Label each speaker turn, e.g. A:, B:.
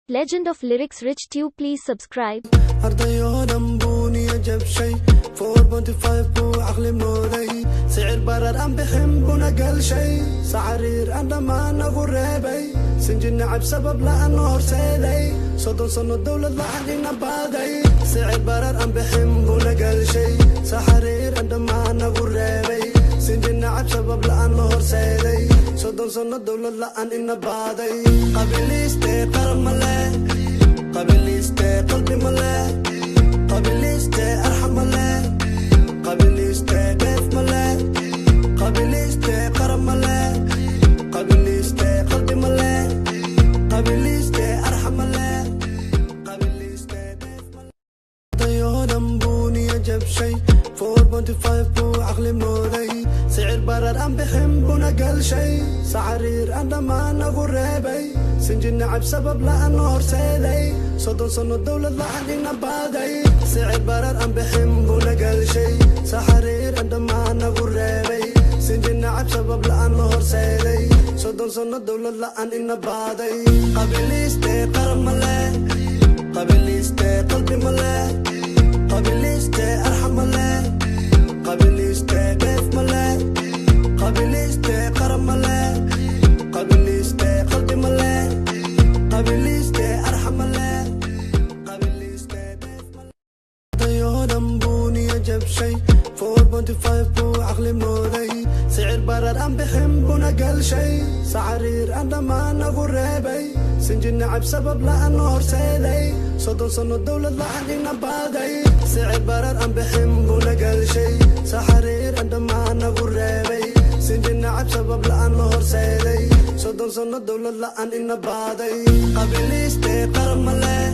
A: Legend of Lyrics Rich Tube, please subscribe.
B: Ardayoo dhan buu niya jabshay, 4.5 buu caqli mooday, sicir barar aan bixin buna galshay, sacariir aan dhammaan nagu reebay, sinji nacab sabab la'aan noo horseeday, 30 sano dowlad la'aan ina baaday. Sicir barar aan bixin buna galshay, saxariir aan dhammaan nagu reebay, sinji nacab sabab la'aan noo horseeday, 30 sano dowlad la'aan ina baaday. Qabiliiste qaran ma leh, qabiliiste qalbi ma leh, qabiliiste arxam ma leh, qabiliiste dheef ma leh, qabiliiste qaran ma leh, qabiliiste qalbi ma leh, qabiliiste arxam ma leh, qabiliiste dheef ma leh. Ardayoo dhan buu niya jabshay, 4.5 buu caqli mooday, sicir barar aan bixin buna galshay, sacariir aan dhammaan nagu reebay, sinji nacab sabab la'aan noo horseeday, 30 sano dowlad la'aan ina baaday. Sicir barar aan bixin buna galshay, saxariir aan dhammaan nagu reebay, sinji nacab sabab la'aan noo horseeday, 30 sano dowlad la'aan ina baaday. Qabiliiste qaran ma leh, qabiliiste qalbi ma leh, qabiliiste arxam ma leh, qabiliiste dheef ma leh, qabiliiste qaran ma leh, qabiliiste qalbi ma leh, qabiliiste arxam ma leh, qabiliiste dheef ma leh. Ardayoo dhan buu niya jabshay, 4.5 buu caqli mooday, sicir barar aan bixin buna galshay, sacariir aan dhammaan nagu reebay, sinji nacab sabab la'aan noo horseeday, 30 sano dowlad la'aan ina baaday. Sicir barar aan bixin buna galshay, saxariir aan dhammaan nagu reebay, sinji nacab sabab la'aan noo horseeday, 30 sano dowlad la'aan ina baaday. Qabiliiste qaran ma leh,